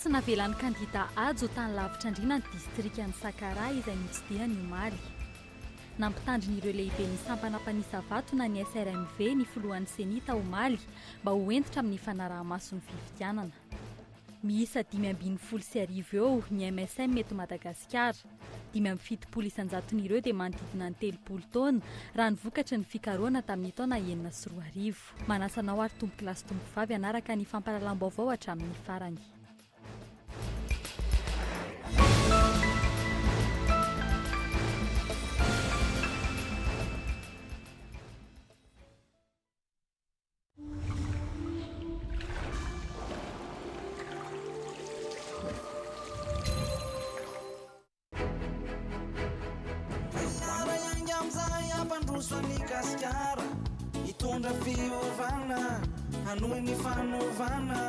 Tsy navelan'ny kandida Hajo tany lavitra andriana ny distrikan'i Sakaraha izay notsidihany omaly. Nampitandrina ireo lehiben'ny sampana mpanisa vato na ny SRMV ny filohan'ny Cenit omaly mba ho hentitra amin'ny fanaraha-maso ny fifidianana. Miisa 1015 eo ny MSM eto Madagasikara. 75 isan-jaton'ireo dia manodidina ny 30 taona, raha ny vokatry ny fikarohana tamin'ny taona 2006. Manasa anao ary tompokolahy sy tompokovavy hanaraka ny fampahalalam-baovao hatramin'ny farany. Hiara-hiainga amin'izay hampandroso an'i Gasikara, hitondra fiovana, hanohy ny fanovana.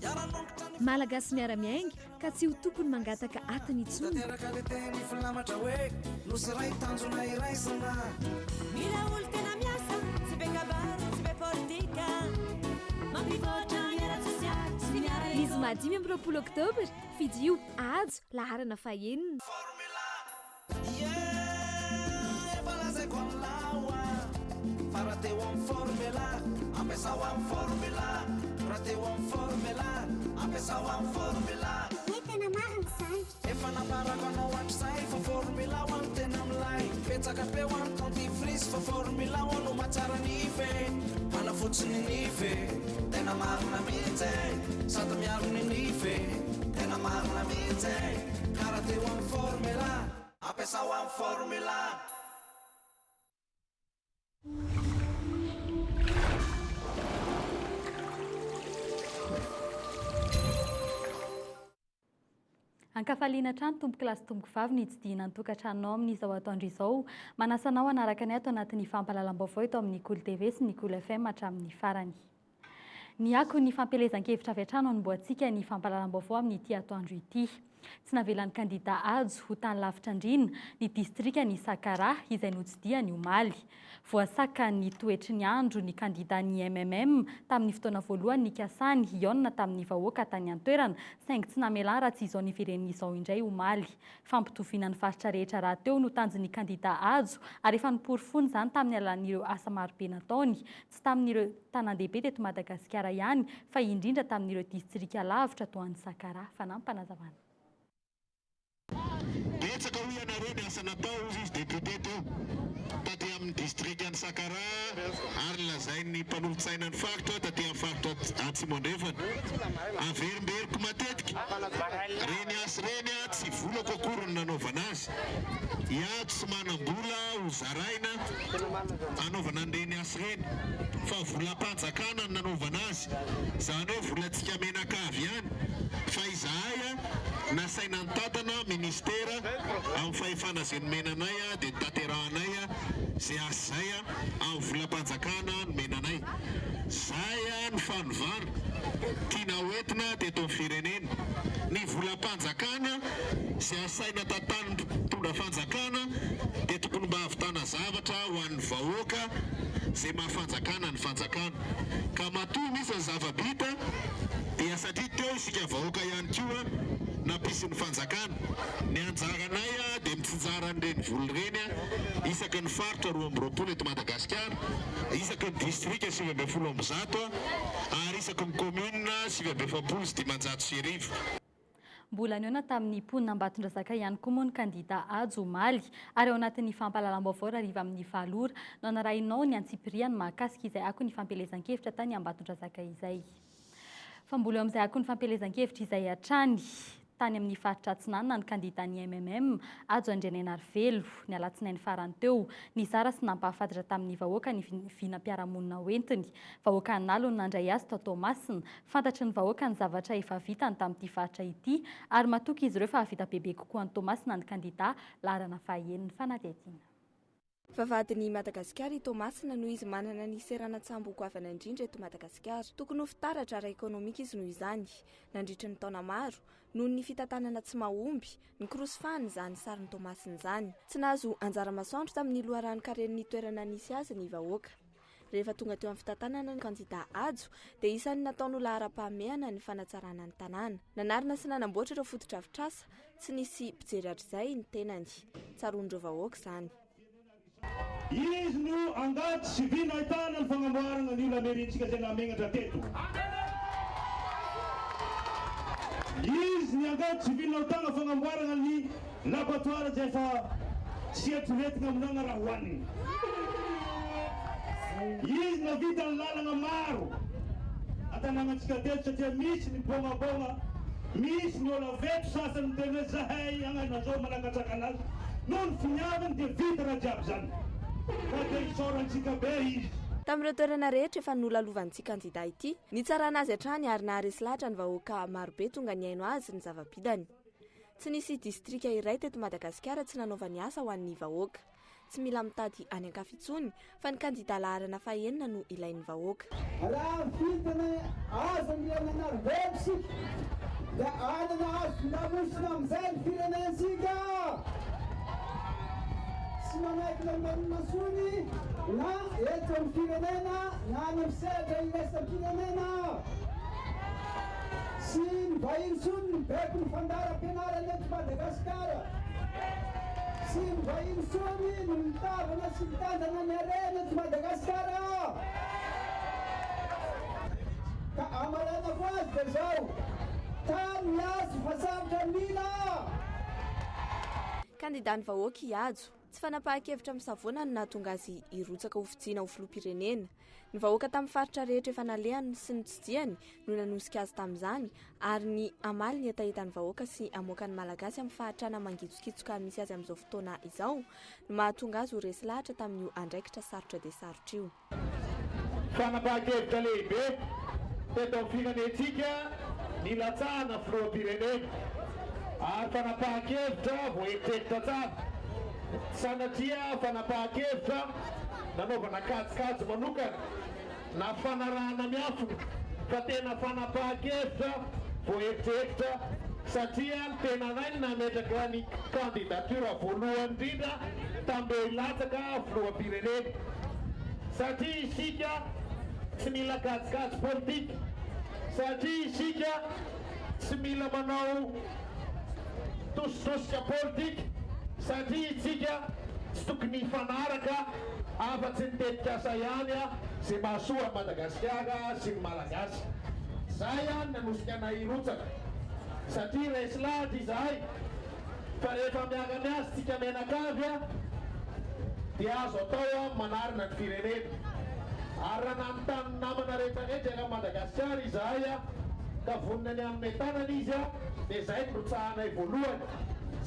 Hiara-nongotra ny. Malagasy miara-miainga ka tsy ho tompony mangataka atiny intsony. Tanteraka le teny filamatra hoe Nosy iray tanjona iraisana. Mila olo tena miasa, tsy be kabary, tsy be politika, mampivoatra ny ara-tsosialy sy ny Ny zoma 25 oktobra, fidio Hajo, laharana fahenina. Formula Yeah Efa lazaiko aminao ah Fa raha teo amin'ny formula Ampiasao amin'ny formula Raha teo amin'ny formula Ampiasao amin'ny formula Ie tena marina izany. Efa nambarako anao hatrizay Fa formula hoa no tena milay Betsaka be hoa ny dentifrice Fa formula hoa no mahatsara nify e Manafotsy ny nify e Tena marina mihitsy e Sady miaro ny nify e Tena marina mihitsy e Ka raha te ho amin'ny formula Ampiasao amin'ny formula. Ankafaliana hatrany tompokolahy sy tompokovavy ny hitsidihina ny tokantranonao amin'izao atoandro izao. Manasa anao hanaraka anay ato anatin'ny fampahalalam-baovao eto amin'ny Kolo TV sy ny Kolo FM hatramin'ny farany. Ny akon'ny fampielezan-kevitra avy hatrany hanombohantsika ny fampahalalam-baovao amin'ity atoandro ity. Tsy navelan'ny kandida Hajo ho tany lavitra andriana ny distrikan'i Sakaraha izay notsidihany omaly. Voasakan'ny toetry ny andro ny kandidan'ny MMM tamin'ny fotoana voalohany nikasany hihaonana tamin'ny vahoaka tany an-toerana, saingy tsy namelà raha tsy izao nivereniny izao indray omaly. Fampitoviana ny faritra rehetra rahateo no tanjon'ny kandida Hajo ary efa noporofoiny izany tamin'ny alalan'ireo asa marobe nataony, tsy tamin'ireo tanàn-dehibe teto Madagasikara ihany fa indrindra tamin'ireo distrika lavitra toa an'i Sakaraha. Fanampim-panazavana. Betsaka hoy ianareo ny asa natao hozy izy député teo taty amin'ny distrikan'i Sakaraha ary lazain'ny mpanolotsainan'ny faritra taty amin'ny faritra Atsimo Andrefana. Averimberiko matetika, ireny asa ireny tsy volako akory no nanaovana azy. Iaho tsy manam-bola ho zaraina hanaovana an'ireny asa ireny fa volam-panjakana no nanaovana azy, izany hoe volantsika menakavy ihany fa izahay Nasaina nitantana ministera amin'ny fahefana izay nomena anay dia notanterahanay izay asa izay amin'ny volam-panjakana nomena anay. Izay ny fanovana tiana hoentina teto amin'ny firenena. Ny volam-panjakana izay asaina tantanin'ny mpitondra fanjakana dia tokony mba hahavitana zavatra ho an'ny vahoaka izay maha fanjakana ny fanjakana. Ka matoa misy ny zava-bita dia satria teo isika vahoaka ihany koa nampisy ny fanjakana. Ny anjaranay dia mitsinjara an'ireny vola ireny isaky ny faritra 22 eto Madagasikara, isaky ny distrika 119 ary isaky ny commune 1549. Mbola nihaona tamin'ny mponina Ambatondrazaka ihany koa moa ny kandida Hajo omaly ary ao anatin'ny fampahalalam-baovao rahariva amin'ny valo ora no hanarahinao ny antsipiriany mahakasika izay akon'ny fampielezan-kevitra tany Ambatondrazaka izay. Fa mbola eo amin'izay akon'ny fampielezan-kevitra izay hatrany. Tany amin'ny faritra Atsinanana ny kandidan'ny MMM, Hajo Andrianainarivelo, ny alatsinainy farany teo. Nizara sy nampahafantatra tamin'ny vahoaka ny vinam-piarahamonina hoentiny. Vahoaka an'aliny nandray azy tao Toamasina. Fantatry ny vahoaka ny zavatra efa vitany tamin'ity faritra ity ary matoky izy ireo fa hahavita bebe kokoa an'i Toamasina ny kandida laharana fahaenina. Fanadihadiana. Vavahadin'i Madagasikara i Toamasina noho izy manana ny seranan-tsambo goavana indrindra eto Madagasikara. Tokony ho fitaratra ara-ekonomika izy noho izany. Nandritry ny taona maro, noho ny fitantanana tsy mahomby, nikorosofahana izany sarin'i Toamasina izany. Tsy nahazo anjara masoandro tamin'ny loharanon-karen'ny toerana nisy azy ny vahoaka. Rehefa tonga teo amin'ny fitantanana ny kandida Hajo dia isan'ny nataony ho laharam-pahamehana ny fanatsarana ny tanàna. Nanarina sy nanamboatra ireo fotodrafitrasa tsy nisy mpijery hatrizay ny tenany. Tsaroan'ireo vahoaka izany. Izy no angady sy vy nahitana ny fagnamboaragna ny olo-amerintsika izay nahamegnatra teto. Izy ny angady sy vy nahitana fagnamboaragna ny laboratoire izay efa tsy eritreretigna aminagna raha hohanigny. Izy nahavita ny lalagna maro an-tanàgnantsika teto satria misy ny bôgnabôgna, misy ny olo avy eto sasany miteny hoe zahay hagnano an'izao manakatsakana azy. Noho ny finiavany dia vita raha jiaby zany. Ka dia isaorantsika be izy. Tamin'ireo toerana rehetra efa nolalovan'ity kandida ity, nitsarana azy hatrany ary naharesy lahatra ny vahoaka marobe tonga nihaino azy ny zava-bitany. Tsy nisy distrika iray teto Madagasikara tsy nanaovany asa ho an'ny vahoaka. Tsy mila mitady any an-kafa intsony fa ny kandida laharana fahenina no ilain'ny vahoaka. Raha fidina azo Andriananarivelo isika dia anana azo lamosina amin'izay ny firenentsika. Tsy manaiky lembenina intsony na eto amin'ny firenena na any amin'ny sehatra iraisam-pirenena. Tsy ny vahiny intsony no mibaiko ny fandaharam-pianarana eto Madagasikara. Tsy ny vahiny intsony no mitavana sy mitantana ny harena eto Madagasikara. Ka hamaranako azy dia izao, tany ny azo fa sarotra ny mila. Kandidan'ny vahoaka i Hajo. Tsy fanapahan-kevitra misavoana no nahatonga azy hirotsaka ho fidiana ho filoham-pirenena. Ny vahoaka tamin'ny faritra rehetra efa nalehany sy notsidihany no nanosika azy tamin'izany ary ny hamaly ny hetahetan'ny vahoaka sy hamoaka ny Malagasy amin'ny fahantrana mangitsokitsoka misy azy amin'izao fotoana izao no mahatonga azy ho resy lahatra tamin'io andraikitra sarotra dia sarotra io. Fanapahan-kevitra lehibe teto amin'ny firenentsika ny nilatsahana filoham-pirenena ary fanapahan-kevitra voaeritreritra tsara. Tsy sanatria fanapahan-kevitra nanaovana kajikajy manokana na fanarahana miafina fa tena fanapahan-kevitra voaeritreritra satria ny tenanay no nametraka ny candidature voalohany indrindra tamin'ireo hilatsaka filoham-pirenena satria isika tsy mila kajikajy politika satria isika tsy mila manao tositosika politika satria isika tsy tokony hifanaraka afa-tsy ny tetikasa ihany izay mahasoa an'i Madagasikara sy ny Malagasy. Izay ihany nanosika anay hirotsaka satria resy lahatra izahay fa rehefa miara-miasa isika mianakavy dia azo atao ny manarina ny firenena. Ary raha nanontany ny namana rehetrarehetra eran'i Madagasikara izahay ka vonona ny hanome tanana izy dia izay no rotsahanay voalohany.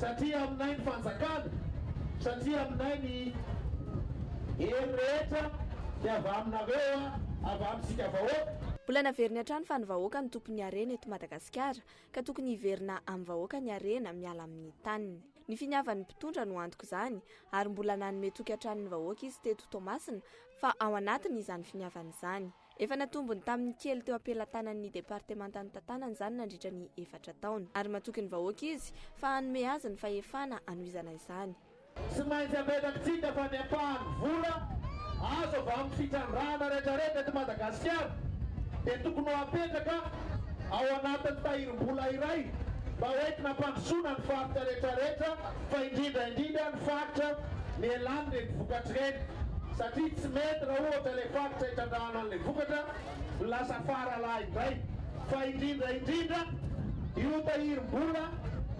Satria aminay ny fanjakana, satria aminay ny hery rehetra dia avy aminareo, avy amintsika vahoaka. Mbola naveriny hatrany fa ny vahoaka no tompon'ny harena eto Madagasikara ka tokony hiverina amin'ny vahoaka ny harena miala amin'ny taniny. Ny finiavan'ny mpitondra no antok'izany ary mbola nanome toky hatrany ny vahoaka izy teto Toamasina fa ao anatiny izany finiavana izany. Efa natombony tamin'ny kely teo am-pelatanan'ny departemanta nitantanany izany nandritra ny efatra taona. Ary matoky ny vahoaka izy fa hanome azy ny fahefana hanohizana izany. Tsy maintsy apetrakitsika fa ny ampahan'ny vola azo avy amin'ny fitrandrahana retraretra eto Madagasikara dia tokony ho apetraka ao anatin'ny tahirim-bola iray mba ho entina hampandrosoana ny faritra retraretra fa indrindra indrindra ny faritra nialan'ireny vokatra ireny satria tsy mety raha ohatra ilay faritra itrandrahana an'ilay vokatra no lasa faralahy indray fa indrindra indrindra io tahirim-bola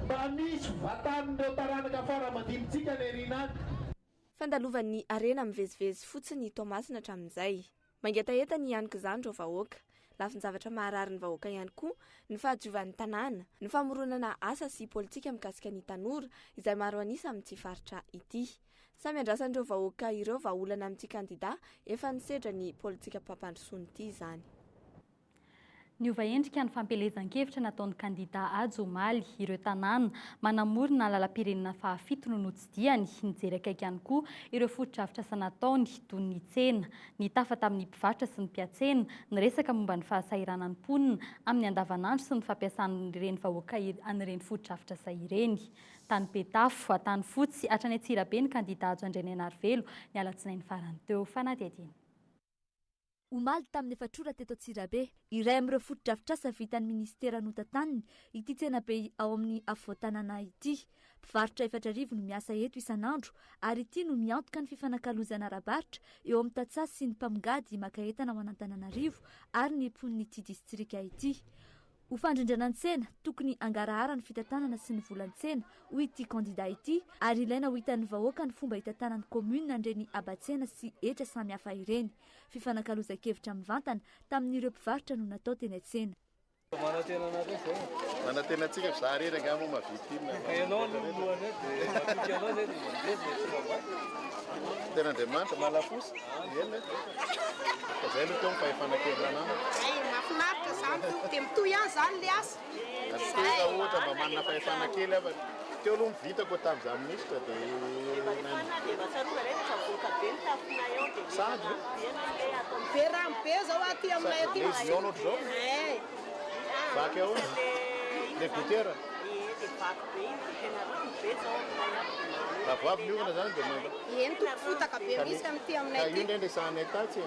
mba misy vatan'ireo taranaka fara aman-dimbintsika any aoriana any. Fandalovan'ny harena mivezivezy fotsiny i Toamasina hatramin'izay. Mangetaheta ny hianoka izany ireo vahoaka. Lafin-javatra maharary ny vahoaka ihany koa ny fahadiovan'ny tanàna, ny famoronana asa sy politika mikasika ny tanora izay maro an'isa amin'ity faritra ity. Samy andrasan'ireo vahoaka ireo vahaolana amin'ity kandida efa nisedra ny politikam-pampandrosoana ity izany. Niova endrika ny fampielezan-kevitra nataon'ny kandida Hajo omaly. Ireo tanàna manamorona ny lalam-pirenena fahafito no notsidihany. Nijery akaiky ihany koa ireo fotodrafitrasa nataony toy ny tsena. Nitafa tamin'ny mpivarotra sy ny mpiantsena, niresaka momba ny fahasahiranan'ny mponina amin'ny andavanandro sy ny fampiasan'ireny vahoaka an'ireny fotodrafitrasa ireny. Tany Betafo, Antanifotsy, hatrany Antsirabe ny kandida Hajo Andrianainarivelo ny alatsinainy farany teo. Fanadihadiana. Omaly tamin'ny efatr'ora teto Antsirabe, iray amin'ireo fotodrafitrasa vitan'ny minisitera notantaniny ity tsenabe ao amin'ny afovoan-tanàna ity. Mpivarotra 4000 no miasa eto isan'andro ary ity no miantoka ny fifanakalozana ara-barotra eo amin'ny tantsaha sy ny mpamongady maka entana ho an'Antananarivo ary ny mponin'ity distrika ity. Ho fandrindrana ny tsena, tokony hangarahara ny fitantanana sy ny volan-tsena, hoy ity kandida ity, ary ilaina ho hitan'ny vahoaka ny fomba hitantanan'ny kaominina an'ireny haba-tsena sy hetra samihafa ireny. Fifanakalozan-kevitra mivantana tamin'ireo mpivarotra no natao teny an-tsena. Manantena anareo zay. Manantena antsika fa za rery angaha moa mahavita inona. Ka ianao aloha no lohanay dia matoky anao zay dia mandeha zay tsy mamaky. Tena Andriamanitra malafosa. Eny e. Fa zay aloha teo ny fahefana kely nananako. Hay, mahafinaritra zany tompoko, dia mitohy ihany zany le asa. Mitohy raha ohatra mba manana fahefana kely aho fa teo aloha ny vitako tamin'izaho minisitra dia Sady ve? Be rano be zao aty aminay aty. Le zion ohatr'izao? Vaky ahoana? Le gouttière? Raha vao avy ny orana zany dia manda. Eny tompoko, fotaka be mihitsy amin'ity aminay Ka ity. io indray ny resahanay tatsy e.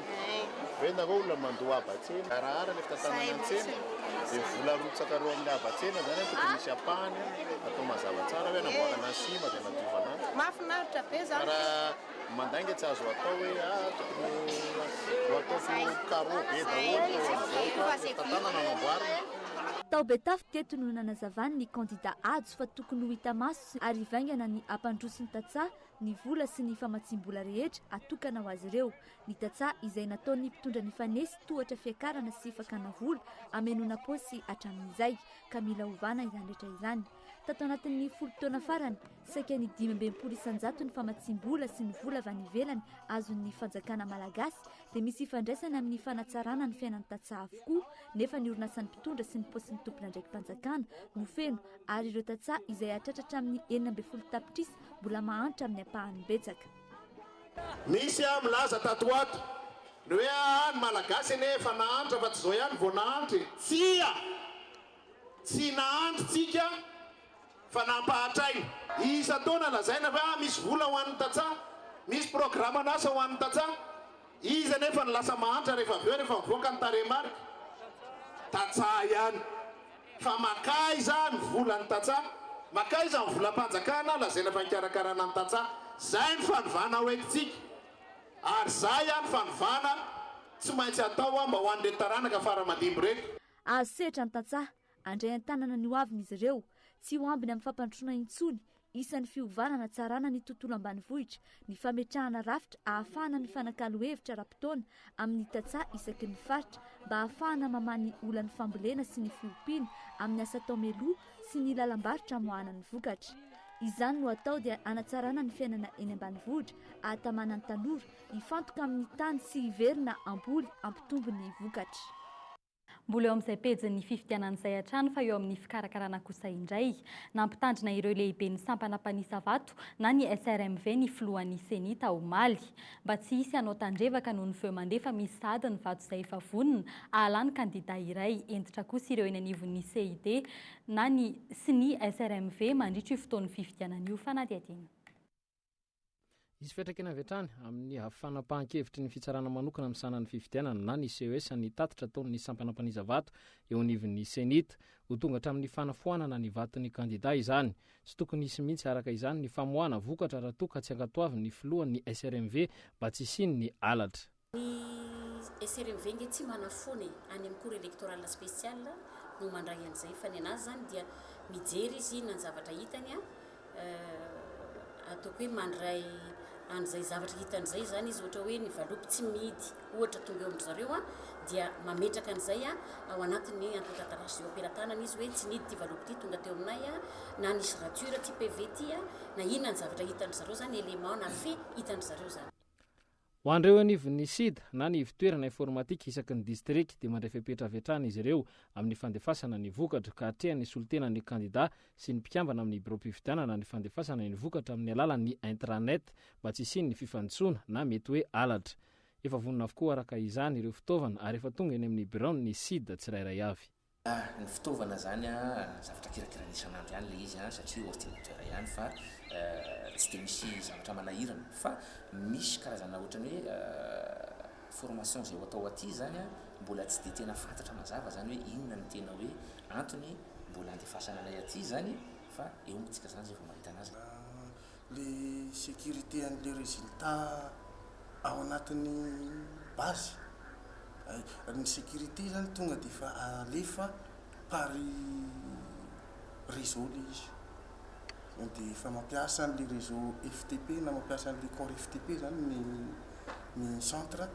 Hoe nareo olona mandoa haba-tsena. Garahara ilay fitantanana ny tsena. Dia vola arotsakareo amin'ny haba-tsena zany tokony misy ampahany atao mazava tsara hoe anamboarana ny sima dia anadiovana azy. Mahafinaritra be Fa zany. raha mandainga tsy azo atao hoe ah tokony ho ataoko carreau be daholo tao amin'izao fa ilay fitantanana no amboarina. Tao Betafo teto no nanazavany ny kandida Hajo fa tokony ho hita maso ary hivaingana ny hampandroso ny tantsaha ny vola sy ny famatsiam-bola rehetra atokana ho azy ireo. Ny tantsaha izay nataon'ny mpitondra nifanesy tohatra fiakarana sy fakana vola hamenoana paosy hatramin'izay ka mila ovana izany rehetra izany. Tato anatin'ny folo taona farany, saika ny 65 isan-jaton'ny famatsiam-bola sy ny vola avy any ivelany azon'ny fanjakana malagasy dia misy ifandraisany amin'ny fanatsarana ny fiainan'ny tantsaha avokoa nefa ny orinasan'ny mpitondra sy ny paosin'ny tompon'andraiki-panjakana no feno ary ireo tantsaha izay hahatratra hatramin'ny 16 tapitrisa mbola mahantra amin'ny ampahany betsaka. Misy aho milaza tato ho ato ny hoe aa ny Malagasy anie efa nahantra fa tsy izao ihany vao nahantra e! Tsia! Tsy nahantra tsika fa nampahatraina. Isan-taona lazaina fa ah misy vola ho an'ny tantsaha, misy programan'asa ho an'ny tantsaha. Iza anefa no lasa mahantra rehefa avy eo rehefa mivoaka ny tarehimarika? Tantsaha ihany. Fa mankaiza ny volan'ny tantsaha? Mankaiza ny volam-panjakana lazaina fa nikarakarana ny tantsaha? Zay ny fanovana ho entintsika. Ary zay ny fanovana tsy maintsy atao mba ho an'ireto taranaka fara aman-dimby ireto. Azo sehatra ny tantsaha, handray an-tanana ny hoaviny izy ireo, tsy ho ambiny amin'ny fampandrosoana intsony, isan'ny fiovana hanatsarana ny tontolo ambanivohitra, ny fametrahana rafitra ahafahana mifanakalo hevitra ara-potoana amin'ny tantsaha isaky ny faritra mba ahafahana mamaha ny olan'ny fambolena sy ny fiompiana amin'ny asa atao mialoha sy ny lalam-barotra amoahana ny vokatra. Izany no atao dia hanatsarana ny fiainana eny ambanivohitra, ahatamana ny tanora hifantoka amin'ny tany sy hiverina hamboly hampitombo ny vokatra. Mbola eo amin'izay pejin'ny fifidianana izay hatrany fa eo amin'ny fikarakarana kosa indray. Nampitandrina ireo lehiben'ny sampana mpanisa vato na ny SRMV ny filohan'ny Cenit omaly. Mba tsy hisy hanao tandrevaka noho ny feo mandeha fa misy sahady ny vato izay efa vonona hahalany kandida iray. Hentitra kosa ireo eny anivon'ny CID na ny sy ny SRMV mandritra io fotoan'ny fifidianana io. Fanadihadiana. Hisy fiantraikany avy hatrany amin'ny fanapahan-kevitry ny fitsarana manokana misahana ny fifidianana na ny CES ny tatitra ataon'ny sampana mpanisa vato eo anivon'ny Cenit. Ho tonga hatramin'ny fanafoanana ny vaton'ny kandida izany. Tsy tokony hisy mihitsy araka izany ny famoahana vokatra raha toa ka tsy ankatoavin'ny filohan'ny SRMV mba tsy hisian'ny halatra. Ny SRMV nge tsy manafoana e, any amin'ny cour électorale spéciale no mandray an'izay, fa ny anazy zany dia mijery izy inona ny zavatra hitany an, ataoko hoe mandray an'izay zavatra hitany izay zany izy, ohatra hoe ny valopy tsy mihidy ohatra tonga eo amin-dry zareo an, dia mametraka an'izay an ao anatin'ny antontan-taratasy eo am-pelatanana izy hoe tsy nihidy ity valopy ity tonga teo aminay an, na nisy rature ity PV ity an, na inona ny zavatra hitan-dry zareo zany, élément na fait hitan-dry zareo zany. Ho an'ireo eo anivon'ny Sida na ny ivontoerana informatika isaky ny distrika dia mandray fepetra avy hatrany izy ireo amin'ny fandefasana ny vokatra ka atrehan'ny solontenan'ny kandida sy ny mpikambana amin'ny biraom-pifidianana ny fandefasana ny vokatra amin'ny alalan'ny intranet mba tsy hisian'ny fifandisoana na mety hoe halatra. Efa vonona avokoa araka izany ireo fitaovana ary efa tonga eny amin'ny biraon'ny Sida tsirairay avy. Ny fitaovana zany an, zavatra kirakiraina isan'andro ihany ilay izy an, satria ordinateur ihany fa tsy dia misy zavatra manahirana fa misy karazana ohatran'ny hoe. Formation izay ho atao aty izany an, mbola tsy dia tena fantatra mazava izany hoe inona no tena hoe antony mbola andefasana anay aty izany fa eo moa tsika izany izay vao mahita anazy. Le sécurité an'le résultat ao anatin'ny base, ny sécurité zany tonga de efa alefa par réseau le izy, de efa mampiasa an'le réseau FTP na mampiasa an'le core FTP zany ny ny centre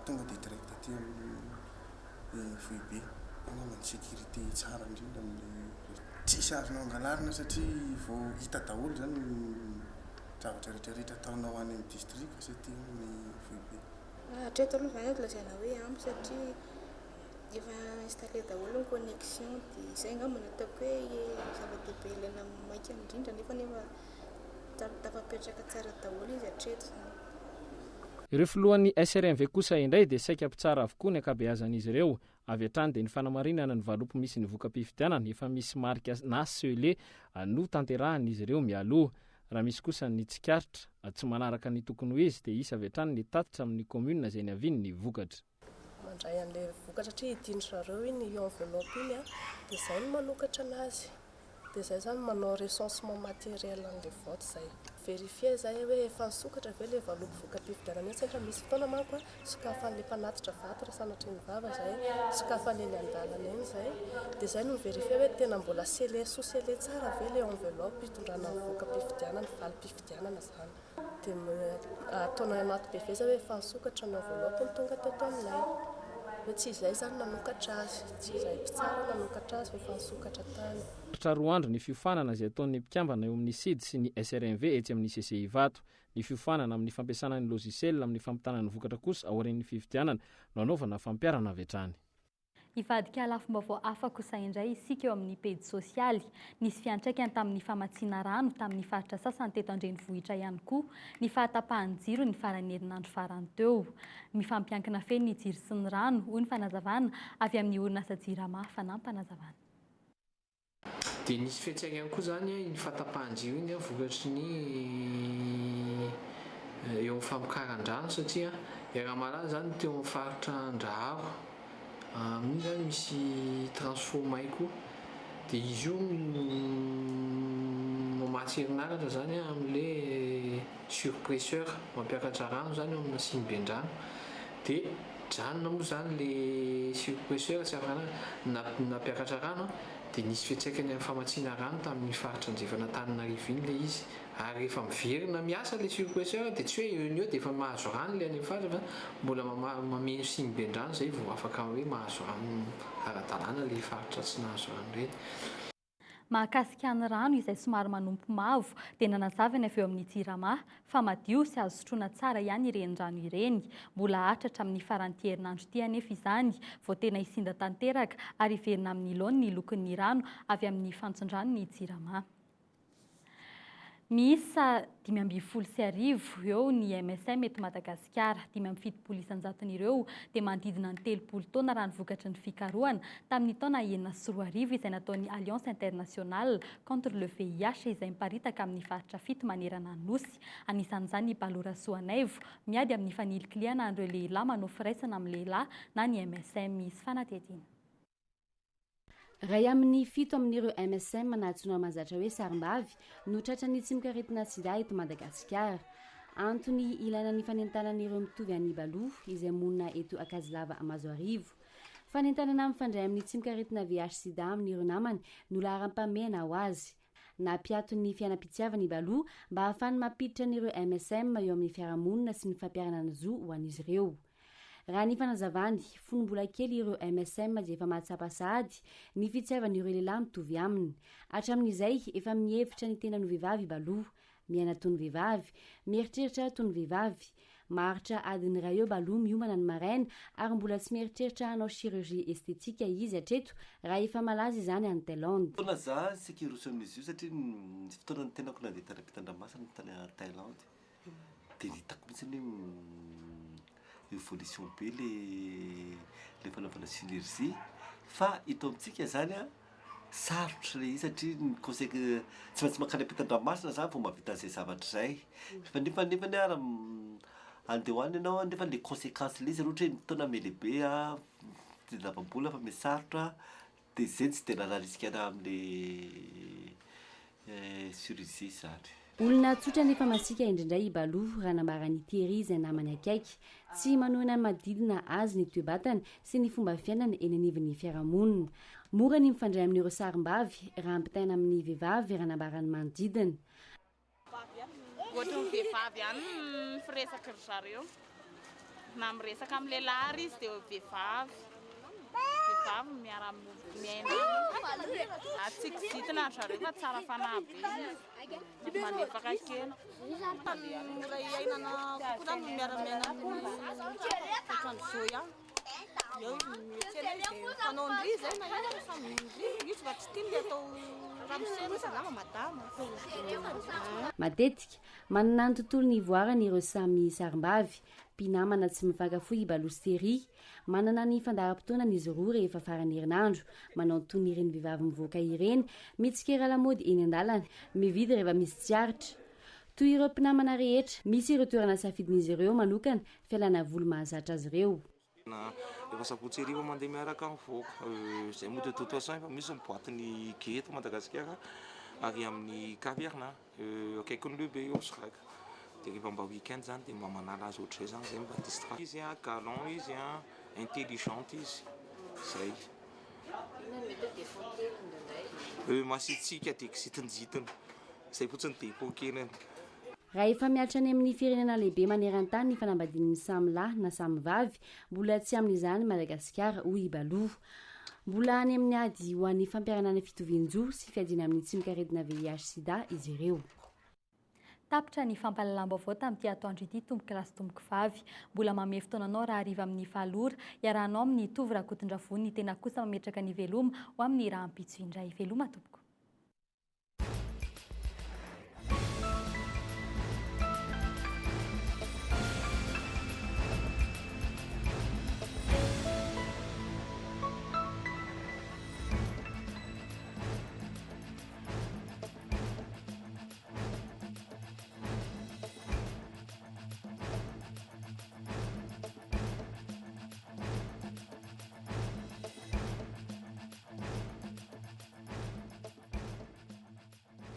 tonga de direct aty amin'ny foibe, angamba ny sécurité tsara indrindra amin'ny réseau. Tsisy azonao angalarina satria vao hita daholo zany ny zavatra rehetra rehetra ataonao any amin'ny distrika sy aty amin'ny foibe. Hatreto aloha izany azo lazaina hoe ampy satria efa installé daholo ny connexion dia izay angamba no ataoko hoe zava-dehibe ilaina maika indrindra nefa nefa tafapetraka tsara daholo izy hatreto izany. Ireo filohan'ny SRMV kosa indray dia saika mpitsara avokoa ny ankabeazan'izy ireo. Avy hatrany dia ny fanamarinana ny valopy misy ny voka-pifidianana efa misy marika na scellé no tanterahan'izy ireo mialoha. Raha misy kosa ny tsikaritra tsy manaraka ny tokony ho izy dia hisy avy hatrany ny tatitra amin'ny commune izay niaviany ny vokatra. Mandray an'ilay vokatra satria hidin-dry zareo iny enveloppe iny dia izay no manokatra anazy. Dia izay izany manao recensement matériel an'ilay vote izay. Verifier izay hoe efa nisokatra ve ilay valopy voka-pifidianana iny satria misy fotoana manko sokafan'ilay mpanatitra vato raha sanatria ny vava izay, sokafany eny an-dalana eny izay. Dia izay no mi-verifier hoe tena mbola scellé sous scellé tsara ve ilay enveloppe hitondrana ny voka-pifidianana, valim-pifidianana izany. Dia ataonay anaty PV izay hoe efa nisokatra ny enveloppe no tonga teto aminay. Hoe tsy izay izany nanokatra azy, tsy izahay mpitsara nanokatra azy fa efa nisokatra tany. Maharitra roa andro ny fiofanana izay ataon'ny mpikambana eo amin'ny Cid sy ny SRMV etsy amin'ny CC Ivato. Ny fiofanana amin'ny fampiasana ny logiciel amin'ny fampitana ny vokatra kosa aorian'ny fifidianana no hanaovana fampiharana avy hatrany. Hivadika lafim-baovao hafa kosa indray isika eo amin'ny pejy sosialy. Nisy fiantraikany tamin'ny famatsiana rano tamin'ny faritra sasany teto an-drenivohitra ihany koa ny fahatapahan'ny jiro ny faran'ny herinandro farany teo. Mifampiankina feno ny jiro sy ny rano, hoy ny fanazavana avy amin'ny orinasa Jirama fanampanazavan. Dia nisy fiantraikany koa izany iny fahatapahan-jiro iny vokatry ny eo amin'ny famokaran-drano satria iaraha-mahalala izany teo amin'ny faritra Andraharo amin'iny izany misy transfo may koa dia izy io mamatsy herinaratra izany amin'ilay surpresseur mampiakatra rano izany eo amina siniben-drano dia dranona moa izany ilay surpresseur tsy afaka nampiakatra rano dia nisy fiantraikany amin'ny famatsiana rano tamin'iny faritra andrefan'Antananarivo iny ilay izy ary rehefa miverina miasa ilay surpresseur dia tsy hoe eo no eo dia efa mahazo rano ilay any amin'ny faritra fa mbola mameno siniben-drano izay vao afaka hoe mahazo rano ara-dalàna ilay faritra tsy nahazo rano ireny. Mahakasika ny rano izay somary manompo mavo dia nanazava ny avy eo amin'ny Jirama fa madio sy azo sotroina tsara ihany ireny rano ireny. Mbola haharitra hatramin'ny faran'ity herinandro ity anefa izany vao tena hisinda tanteraka ary hiverina amin'ny laoniny ny lokon'ny rano avy amin'ny fantson-dranon'ny Jirama. Miisa 1015 eo ny MSM eto Madagasikara. 75 isan-jaton'ireo dia manodidina ny 30 taona raha ny vokatry ny fikarohana tamin'ny taona 2006 izay nataon'ny Alliance Internationale contre le VIH izay miparitaka amin'ny faritra fito manerana ny Nosy. Anisan'izany i Balou Rasoanaivo, miady amin'ny fanilikilihana an'ireo lehilahy manao firaisana amin'ny lehilahy na ny MSM. Hisy fanadihadiana. Iray amin'ny fito amin'ireo MSM na antsoina mahazatra hoe sarimbavy no tratran'ny tsimokaretina sida eto Madagasikara. Antony ilaina ny fanentanana ireo mitovy an'i Balou izay monina eto Ankazilava Mazoarivo. Fanentanana mifandray amin'ny tsimokaretina VIH-Sida amin'ireo namany no laharam-pahamehana ho azy. Nampiato ny fiainam-pitiavany i Balou mba hahafahany mampiditra an'ireo MSM eo amin'ny fiarahamonina sy ny fampiharana ny zo ho an'izy ireo. Raha ny fanazavany, fony mbola kely ireo MSM dia efa mahatsapa sahady ny fitiavan'ireo lehilahy mitovy aminy. Hatramin'izay, efa mihevitra ny tenany ho vehivavy i Balou. Miaina toy ny vehivavy. Mieritreritra toy ny vehivavy. Maharitra adiny iray eo Balou miomana ny maraina ary mbola tsy mieritreritra hanao chirurgie esthétique izy hatreto raha efa malaza izany any Thaïlande. Fotoana za saika hiroso amin'izy io satria nisy fotoana ny tenako nandeha tany ampitan-dranomasina tany Thaïlande dia hitako mihitsy hoe évolution be le le fanaovana chirurgie fa eto amintsika zany an Sarotra ilay izy satria ny conseil tsy maintsy mankany ampitan-dranomasina zany vao mahavita an'izay zavatra izay, fa nefa nefany ary Andeha ho any ianao nefa le conséquence le izy raha ohatra hoe ny taona mihalehibe an, fitadiavam-bola efa mihasarotra de zay tsy de nanarisika anahy amle chirurgie zany. Olona tsotra nefa masiaka indraindray i Balou, raha nambaran'i Thierry izay namany akaiky. Tsy manohina ny manodidina azy ny toe-batany sy ny fomba fiainany eny anivon'ny fiarahamonina. Mora ny mifandray amin'ireo sarim-bavy raha ampitaina amin'ny vehivavy raha nambaran'ny manodidina. Ohatry ny vehivavy ihany ny firesaky ry zareo. Na miresaka amin'ny lehilahy ary izy dia vehivavy. Vehivavy no miara miaina aminy. Ary tsy kizitina ry zareo fa tsara fanahy be izy. Malefaka kely. Mora iainana kokoa zany ny miara-miaina amin'ny ohatran'izao ihany. Eo miantsena izy dia fanaon-dry izay na inona fa samy ndry. Izy fa tsy tiany ilay atao ramose mihitsy angamba madama. Matetika, manana ny tontolo nivoarany ireo samy sarimbavy, mpinamana tsy mifankafoy i Balou sy Terry. Manana ny fandaharam-potoanany izy roa rehefa faran'ny herinandro, manao toy ny ireny vehivavy mivoaka ireny, mitsikera lamaody eny an-dalana, mividy rehefa misy tsy aritra. Toy ireo mpinamana rehetra, misy ireo toerana safidin'izy ireo manokana fialana voly mahazatra azy ireo. Na efa sabotsy hariva mandeha miaraka mivoaka. Izay moa de toute façon efa misy ny boite ny gay eto Madagasikara ary amin'ny caverne akaikin'ny le be eo Sraka. De rehefa mba week-end zany de mba manala azy ohatr'izay zany zay mba distraction. Izy an galant izy an, intelligente izy, zay. Inona no mety hoe défaut kely indraindray? Masiatsiaka de kizitinjitina, zay fotsiny défaut keliny. Raha efa mihatra any amin'ny firenena lehibe maneran-tany ny fanambadian'ny samy lahy na samy vavy, mbola tsy amin'izany Madagasikara, hoy i Balou. Mbola any amin'ny ady ho an'ny fampiharana ny fitovian-jo sy fiadiana amin'ny tsimokaretina VIH-Sida izy ireo. Tapitra ny fampahalalam-baovao tamin'ity atoandro ity tompokolahy sy tompokovavy. Mbola manome fotoana anao rahariva amin'ny valo ora, iarahanao amin'i Tovo Rakotondravony, ny tena kosa mametraka ny veloma ho amin'ny rahampitso indray. Veloma tompoko.